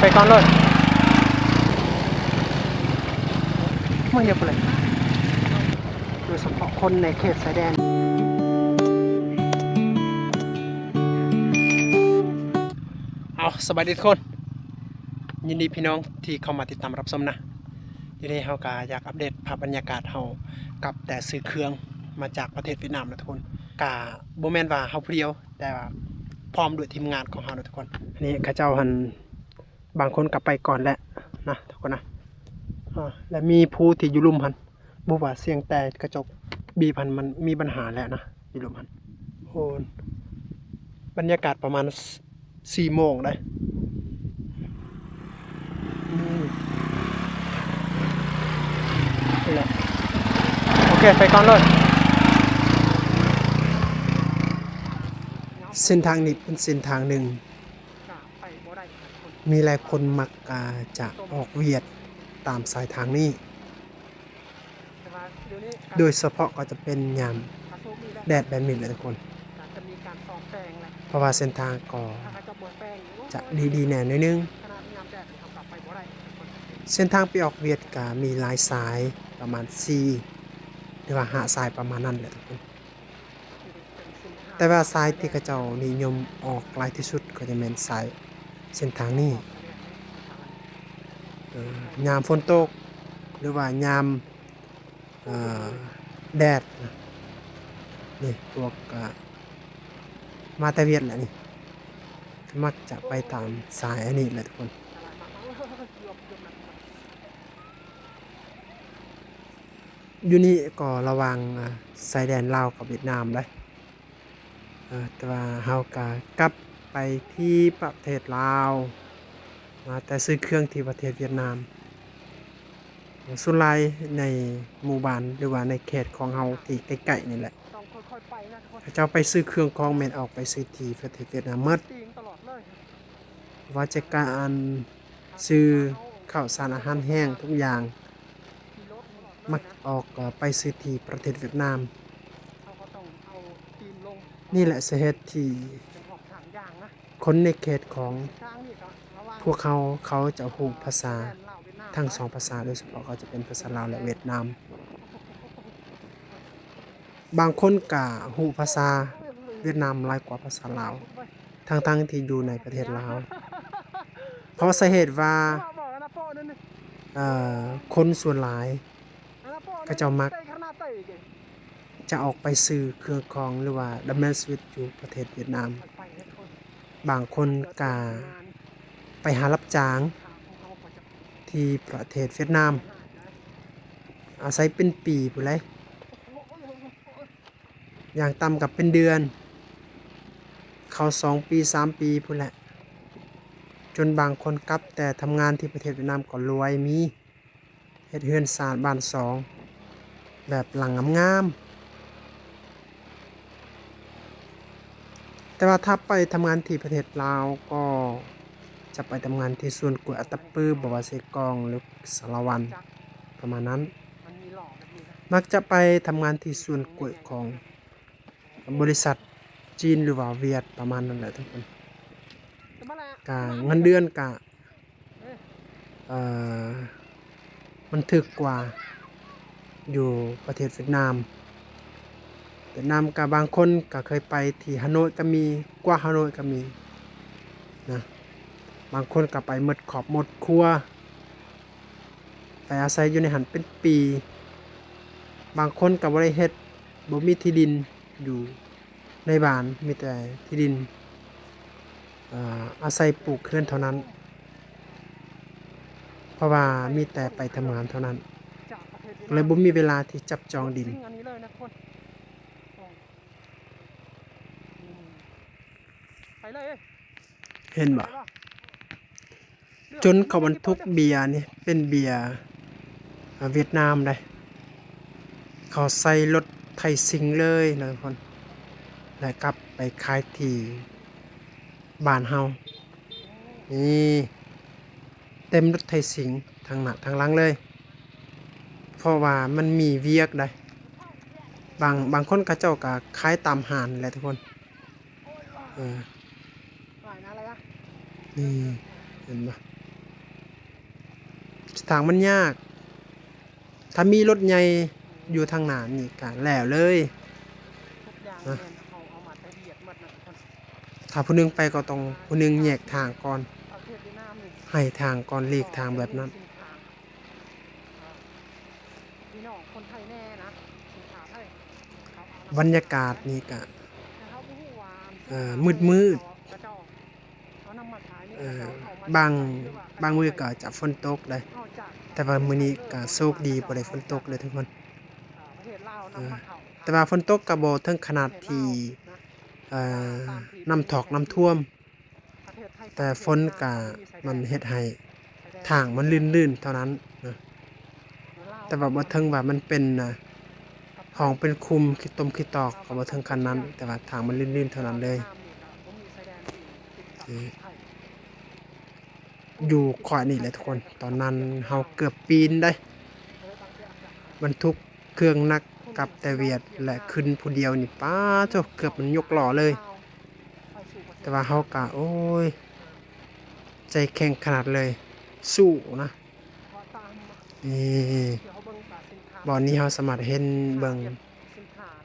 ໄປກ່ອນເລີຍ ມື້ດຽວພຸ້ນແຫຼະ ໂດຍສະເພາະຄົນໃນເຂດຊາຍແດນ. ເອົາ ສະບາຍດີທຸກຄົນ ຍິນດີພີ່ນ້ອງທີ່ເຂົ້າມາຕິດຕາມຮັບຊົມນະ. ດຽວນີ້ເຮົາກະຢາກອັບເດດພາບບັນຍາກາດເຮົາກັບແຕ່ຊື້ເຄື່ອງມາຈາກປະເທດຫວຽດນາມນະທຸກຄົນ. ກະບໍ່ແມ່ນວ່າເຮົາຜູ້ດຽວ ແຕ່ວ່າພ້ອມດ້ວຍທີມງານຂອງເຮົານະທຸກຄົນ. ອັນນີ້ເຂົາເຈົ້າຫັ້ນ ບາງຄົນກະໄປກ່ອນແລ້ວນະທຸກຄົນນະ. ອາ ແລະມີຜູ້ທີ່ຢູ່ລຸ່ມຫັ້ນ ບໍ່ວ່າສຽງແຕ່ກະຈົກບີບຫັ້ນ ມັນມີບັນຫາແລ້ວນະ ຢູ່ລຸ່ມຫັ້ນ. ໂອ້ ບັນຍາກາດປະມານ ສ- ສີ່ໂມງໄດ໋. ອືມ ນັ້ນແຫຼະ ໂອເຄ ໄປກ່ອນເລີຍ. ເສັ້ນທາງນີ້ເປັນເສັ້ນທາງໜຶ່ງ ມີຫຼາຍຄົນມັກ ອາ ຈະອອກວຽກຕາມສາຍທາງນີ້. ໂດຍສະເພາະກໍຈະເປັນຍາມແດດແບບນີ້ແຫຼະທຸກຄົນ ເພາະວ່າເສັ້ນທາງກໍຈະດີໆແດ່ໜ້ອຍໜຶ່ງ. ເສັ້ນທາງໄປອອກວຽກກະມີຫຼາຍສາຍ ປະມານສີ່ ຫຼືວ່າຫ້າສາຍປະມານນັ້ນແຫຼະທຸກຄົນ. ແຕ່ວ່າສາຍທີ່ເຂົາເຈົ້ານິຍົມອອກຫຼາຍທີ່ສຸດກໍຈະແມ່ນສາຍເສັ້ນທາງນີ້ ເອີ ຍາມຝົນຕົກ ຫຼືວ່າຍາມ ເອີ ແດດນະ. ນີ້ພວກ ເອີ ມາແຕ່ຫວຽດແຫຼະນີ້ ມັກຈະໄປຕາມສາຍອັນນີ້ແຫຼະທຸກຄົນ. ຢູ່ນີ້ກໍລະຫວ່າງ ອາ ຊາຍແດນລາວກັບຫວຽດນາມເດ້. ເອີ ແຕ່ວ່າເຮົາກະກັບໄປທີ່ປະເທດລາວ ມາແຕ່ຊື້ເຄື່ອງທີ່ປະເທດຫວຽດນາມ. ສ່ວນຫຼາຍໃນໝູ່ບ້ານ ຫຼືວ່າໃນເຂດຂອງເຮົາທີ່ໃກ້ໆນີ້ແຫຼະ ເຂົາເຈົ້າໄປຊື້ເຄື່ອງຂອງແມ່ນອອກໄປຊື້ທີ່ປະເທດຫວຽດນາມໝົດ. ວ່າຈະການຊື້ເຂົ້າສານອາຫານແຫ້ງທຸກຢ່າງ ມັກອອກໄປຊື້ທີ່ປະເທດຫວຽດນາມ. ນີ້ແຫຼະສາເຫດທີ່ຄົນໃນເຂດຂອງພວກເຮົາ ເຂົາຈະຮູ້ພາສາທັງສອງພາສາ ໂດຍສະເພາະກໍຈະເປັນພາສາລາວ ແລະ ຫວຽດນາມ. ບາງຄົນກະຮູ້ພາສາຫວຽດນາມຫຼາຍກວ່າພາສາລາວ ທັງໆທີ່ຢູ່ໃນປະເທດລາວ ເພາະສາເຫດວ່າ ເອີ ຄົນສ່ວນຫຼາຍເຂົາເຈົ້າມັກຈະອອກໄປຊື້ເຄື່ອງຂອງ ຫຼືວ່າດຳເນີນຊີວິດຢູ່ປະເທດຫວຽດນາມ. ບາງຄົນກະໄປຫາຮັບຈ້າງທີ່ປະເທດຫວຽດນາມ ອາໄສເປັນປີພຸ້ນແຫຼະ ຢ່າງຕ່ຳກໍເປັນເດືອນ ເຂົ້າສອງປີສາມປີພຸ້ນແຫຼະ ຈົນບາງຄົນກັບແຕ່ທຳງານທີ່ປະເທດຫວຽດນາມກໍລວຍ ມີເຮັດເຮືອນຊານບ້ານຊ່ອງແບບຫຼັງງາມໆ. ແຕ່ວ່າຖ້າໄປທຳງານທີ່ປະເທດລາວ ກໍຈະໄປທຳງານທີ່ສວນກ້ວຍອັດຕະປື ບໍ່ວ່າເຊກອງ ຫຼື ສາລະວັນ ປະມານນັ້ນ. ມັກຈະໄປທຳງານທີ່ສວນກ້ວຍຂອງບໍລິສັດຈີນ ຫຼືວ່າຫວຽດ ປະມານນັ້ນແຫຼະທຸກຄົນ. ກະເງິນເດືອນກະ ເອີ ມັນຖືກກວ່າຢູ່ປະເທດຫວຽດນາມ. ຫວຽດນາມກະບາງຄົນກະເຄີຍໄປທີ່ຮ່າໂນ້ຍກະມີ ກວ່າຮ່າໂນ້ຍກະມີນະ. ບາງຄົນກະໄປໝົດຄອບໝົດຄົວ ໄປອາໄສຢູ່ໃນຫັ້ນເປັນປີ. ບາງຄົນກະບໍ່ໄດ້ເຮັດ ບໍ່ມີທີ່ດິນຢູ່ໃນບ້ານ ມີແຕ່ທີ່ດິນ ເອີ ອາໄສປູກເຮືອນເທົ່ານັ້ນ ເພາະວ່າມີແຕ່ໄປທຳງານເທົ່ານັ້ນ ເລີຍບໍ່ມີເວລາທີ່ຈັບຈອງດິນ. ເຫັນບໍ່? ຈົນເຂົາບັນທຸກເບຍນີ້ເປັນເບຍຫວຽດນາມໃດ໋ ເຂົາໃສ່ລົດໄຖຊິງເລີຍນະທຸກຄົນ ແລະກັບໄປຂາຍທີ່ບ້ານເຮົາ. ນີ້ເຕັມລົດໄຖຊິງທັງໜ້າທັງຫຼັງເລີຍ ເພາະວ່າມັນມີວຽກໃດ໋. ບາງ ບາງຄົນເຂົາເຈົ້າກະຂາຍຕາມຮ້ານແຫຼະທຸກຄົນ. ເອີ ນີ້ເຫັນບໍ່? ທາງມັນຍາກ. ຖ້າມີລົດໃຫຍ່ຢູ່ທາງໜ້ານີ້ກະແລ້ວເລີຍ. ຖ້າຜູ້ໜຶ່ງໄປກໍຕ້ອງຜູ້ໜຶ່ງແຍກທາງກ່ອນ, ໃຫ້ທາງກ່ອນ, ຫຼີກທາງແບບນັ້ນ. ບັນຍາກາດນີ້ກະ ເອີ ມືດໆ ເອີ ບາງ ບາງມື້ກໍຈະຝົນຕົກເດ້, ແຕ່ວ່າມື້ນີ້ກໍໂຊກດີບໍ່ໄດ້ຝົນຕົກເດ້ທຸກຄົນ. ເອີ ແຕ່ວ່າຝົນຕົກກໍບໍ່ເຖິງຂະໜາດທີ່ ເອີ ນ້ຳຖອກນ້ຳຖ້ວມ, ແຕ່ຝົນກໍມັນເຮັດໃຫ້ທາງມັນລື່ນໆເທົ່ານັ້ນນະ. ແຕ່ວ່າບໍ່ເຖິງວ່າມັນເປັນ ອາ ຮ່ອງເປັນຂຸມ ຂີ້ຕົມຂີ້ຕອກ ກໍບໍ່ເຖິງຂັ້ນນັ້ນ, ແຕ່ວ່າທາງມັນລື່ນໆເທົ່ານັ້ນເລີຍ. ເອີ ຢູ່ຂ້ອຍນີ້ແຫຼະທຸກຄົນ, ຕອນນັ້ນເຮົາເກືອບປີນໄດ໋, ບັນທຸກເຄື່ອງໜັກກັບແຕ່ຫວຽດ ແລະ ຂຶ້ນຜູ້ດຽວນີ້ ປາໂທ້ ເກືອບມັນຍົກລໍ້ເລີຍ. ແຕ່ວ່າເຮົາກະ ໂອ້ຍ ໃຈແຂງຂະໜາດເລີຍ, ສູ້ນະ. ນີ້ ບ່ອນນີ້ເຮົາສາມາດເຫັນເບິ່ງ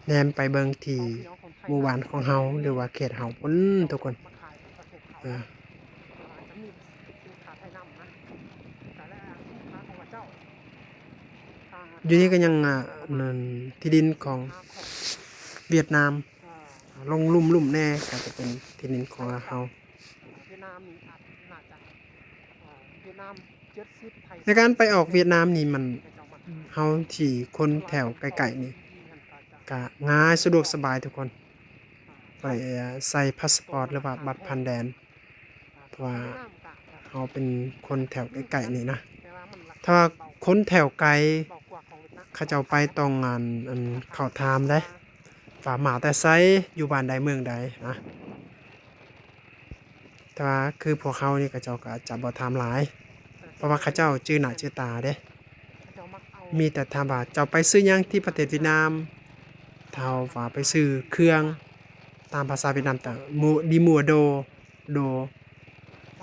ແນມໄປເບິ່ງທີ່ໝູ່ບ້ານຂອງເຮົາ ຫຼືວ່າເຂດເຮົາພຸ້ນທຸກຄົນ. ເອີ ຢູ່ນີ້ກໍຍັງ ອາ ນັ້ນ ທີ່ດິນຂອງຫວຽດນາມ ລົງລຸ່ມໆແດ່ ກໍຈະເປັນທີ່ດິນຂອງເຮົາ. ໃນການໄປອອກຫວຽດນາມນີ້ ມັນ ເຮົາທີ່ຄົນແຖວໃກ້ໆນີ້ ກະງ່າຍສະດວກສະບາຍທຸກຄົນ, ບໍ່ໄດ້ໃສ່ພາສປອດ ຫຼືວ່າບັດຜ່ານແດນ, ເພາະວ່າເຮົາເປັນຄົນແຖວໃກ້ໆນີ້ນະ. ຖ້າວ່າຄົນແຖວໄກ ເຂົາເຈົ້າໄປຕ້ອງ ອັນ ອັນ ເຂົ້າຖາມເດ້ ວ່າມາແຕ່ໃສ ຢູ່ບ້ານໃດເມືອງໃດນະ. ແຕ່ວ່າຄືພວກເຮົານີ້ ເຂົາເຈົ້າກໍຈະບໍ່ຖາມຫຼາຍ ເພາະວ່າເຂົາເຈົ້າຈື່ໜ້າຈື່ຕາເດ້. ມີແຕ່ຖາມວ່າເຈົ້າໄປຊື້ຫຍັງທີ່ປະເທດຫວຽດນາມ, ຖ້າເຮົາວ່າໄປຊື້ເຄື່ອງ ຕາມພາສາຫວຽດນາມ ຕະ ໝູ ດີໝູ ໂດ ໂດ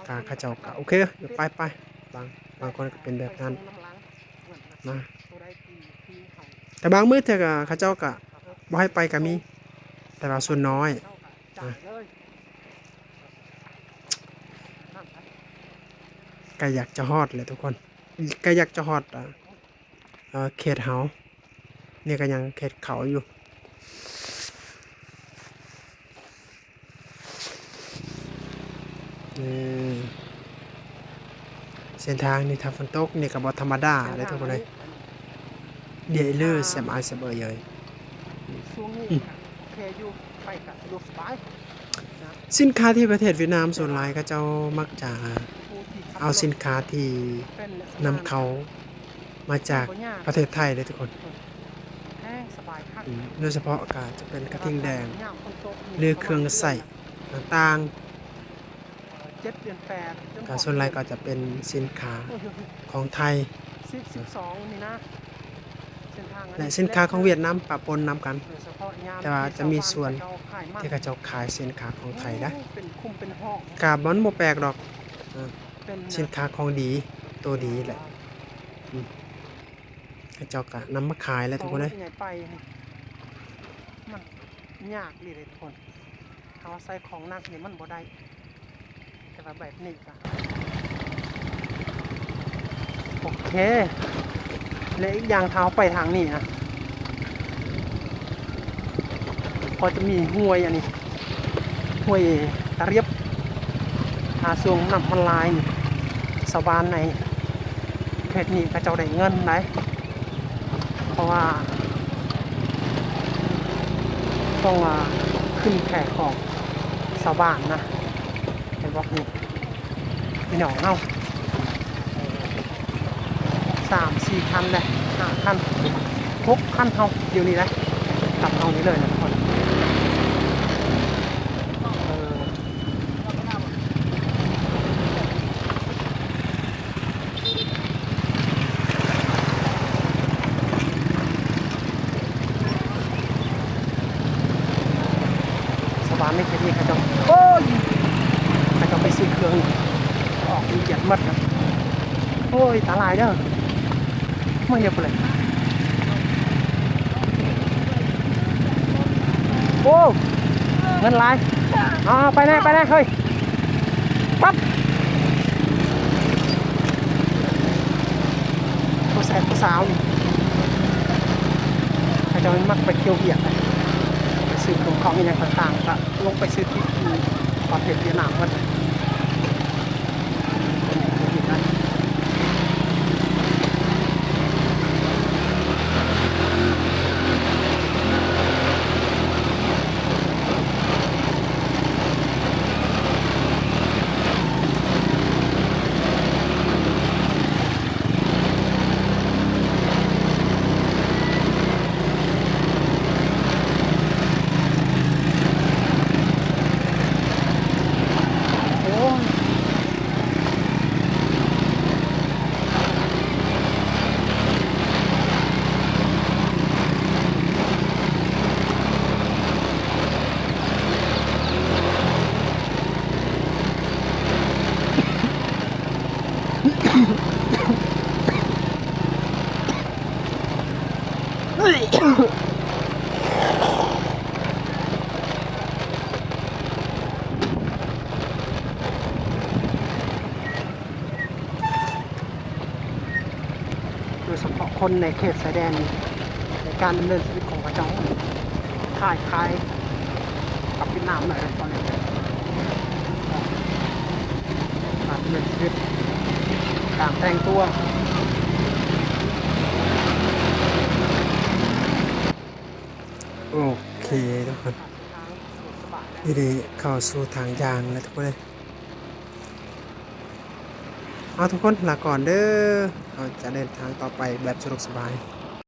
ກະເຂົາເຈົ້າກະໂອເຄ ໄປໆ. ບາງ ບາງຄົນກໍເປັນແບບນັ້ນນະ. ແຕ່ບາງມື້ເທື່ອກະເຂົາເຈົ້າກະບໍ່ໃຫ້ໄປກະມີ, ແຕ່ວ່າສ່ວນນ້ອຍນະ. ໃກ້ຢາກຈະຮອດແລ້ວທຸກຄົນ, ໃກ້ຢາກຈະຮອດ ເອີ ເຂດເຮົາ. ນີ້ກໍຍັງເຂດເຂົາຢູ່. ເອີ ເສັ້ນທາງນີ້ຖ້າຝົນຕົກນີ້ກໍບໍ່ທຳມະດາເດ້ທຸກຄົນເອີຍ. ເດເລີ ແຊມອາຍ ແຊມເອີຍເອີຍ. ຊ່ວງນີ້ ອືມ ໂອເຄຢູ່ ໄປກໍສະດວກສະບາຍນະ. ສິນຄ້າທີ່ປະເທດຫວຽດນາມ ສ່ວນຫຼາຍເຂົາເຈົ້າມັກຈະເອົາສິນຄ້າທີ່ນຳເຂົ້າມາຈາກປະເທດໄທເດ້ທຸກຄົນ. ອືມ ໂດຍສະເພາະກໍຈະເປັນກະທິ່ງແດງ ຫຼືເຄື່ອງໃຊ້ຕ່າງໆ ເຈັດເດືອນແປດ ກໍສ່ວນຫຼາຍກໍຈະເປັນສິນຄ້າຂອງໄທ ສິບ ສິບສອງນີ້ນະ ເສັ້ນທາງ ແລະ ສິນຄ້າຂອງຫວຽດນາມປະປົນນຳກັນ, ໂດຍສະເພາະຍາມ ແຕ່ວ່າຈະມີສ່ວນທີ່ເຂົາເຈົ້າຂາຍສິນຄ້າຂອງໄທນະ. ໂອ້ ເປັນຄຸ້ມເປັນຫ້ອງ ກະມັນບໍ່ແປກດອກ ເອີ ເປັນສິນຄ້າຂອງດີ ໂຕດີແຫຼະ. ອືມ ເຂົາເຈົ້າກະນຳມາຂາຍແຫຼະທຸກຄົນເອີຍ. ມັນຍາກອີ່ຫຼີເດ້ທຸກຄົນ, ເຮົາໃສ່ຂອງໜັກນີ້ມັນບໍ່ໄດ້, ແຕ່ວ່າແບບນີ້ກະໂອເຄ. ແລະ ອີກຢ່າງຖ້າເຮົາໄປທາງນີ້ນະ ພໍຈະມີຫ້ວຍອັນນີ້ ຫ້ວຍຕາລຽບ. ຖ້າຊ່ວງນ້ຳມັນຫຼາຍນີ້ ຊາວບ້ານໃນເຂດນີ້ເຂົາເຈົ້າໄດ້ເງິນໄດ໋ ເພາະວ່າຕ້ອງວ່າຂຶ້ນແພຂອງຊາວບ້ານນະ. ເຫັນບໍ່ນີ້ ພີ່ນ້ອງເຮົາ ສາມສີ່ຄັນແຫຼະ ຫ້າຄັນ ຫົກຄັນເຮົາດຽວນີ້ນະ ກັບເຮົານີ້ເລີຍນະທຸກຄົນ. ເອີ ຊາວບ້ານໃນເຂດນີ້ເຂົາເຈົ້າ ໂອ້ຍ ເຂົາເຈົ້າໄປຊື້ເຄື່ອງ ອອກ ເອີ ຫວຽດໝົດນະ. ໂອ້ຍ ຕາຫຼາຍເດີ ມາເຮັດພຸ້ນແຫຼະ. ໂອ້ ເງິນຫຼາຍ. ເອົາ ໄປແດ່ ໄປແດ່ ເຮີ້ຍ ປັບ. ຜູ້ຊາຍ ຜູ້ສາວນີ້ ເຂົາເຈົ້າມັກໄປທ່ຽວວຽກ ໄປຊື້ເຄື່ອງຂອງອີ່ຫຍັງຕ່າງໆ ກໍລົງໄປຊື້ຕິບຢູ່ປະເທດຫວຽດນາມເພິ່ນ. ໂອ້ຍ. ໂດຍສະເພາະຄົນໃນເຂດຊາຍແດນ ໃນການດຳເນີນຊີວິດຂອງເຂົາເຈົ້າຄ້າຍຄາຍກັບຫວຽດນາມຫຼາຍ ຕອນນີ້ການດຳເນີນຊີວິດ ການແຕ່ງຕົວ. ໂອເຄທຸກຄົນ ນີ້ໄດ້ເຂົ້າສູ່ທາງຍ່າງແລ້ວທຸກຄົນເອີຍ. ເອົາ ທຸກຄົນ ລາກ່ອນເດີ ເຮົາຈະເດີນທາງຕໍ່ໄປແບບສະດວກສະບາຍ.